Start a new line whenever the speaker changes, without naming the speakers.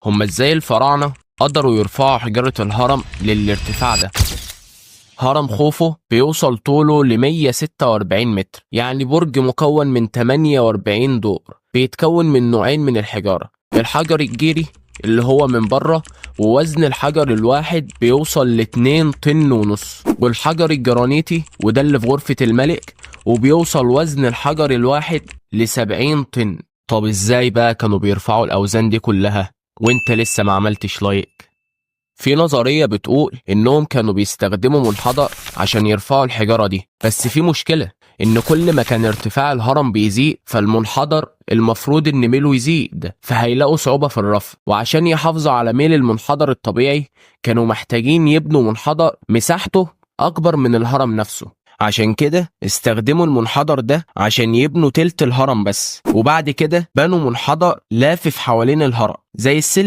هما ازاي الفراعنة قدروا يرفعوا حجارة الهرم للارتفاع ده؟ هرم خوفو بيوصل طوله ل 146 متر، يعني برج مكون من 48 دور، بيتكون من نوعين من الحجارة: الحجر الجيري اللي هو من بره، ووزن الحجر الواحد بيوصل ل 2 طن ونص، والحجر الجرانيتي وده اللي في غرفة الملك، وبيوصل وزن الحجر الواحد ل 70 طن. طب ازاي بقى كانوا بيرفعوا الأوزان دي كلها وانت لسه ما عملتش لايك؟ في نظرية بتقول إنهم كانوا بيستخدموا منحدر عشان يرفعوا الحجارة دي، بس في مشكلة إن كل ما كان ارتفاع الهرم بيزيد فالمنحدر المفروض إن ميله يزيد، فهيلاقوا صعوبة في الرفع. وعشان يحافظوا على ميل المنحدر الطبيعي كانوا محتاجين يبنوا منحدر مساحته أكبر من الهرم نفسه. عشان كده استخدموا المنحدر ده عشان يبنوا تلت الهرم بس، وبعد كده بنوا منحدر لافف حوالين الهرم زي السلم.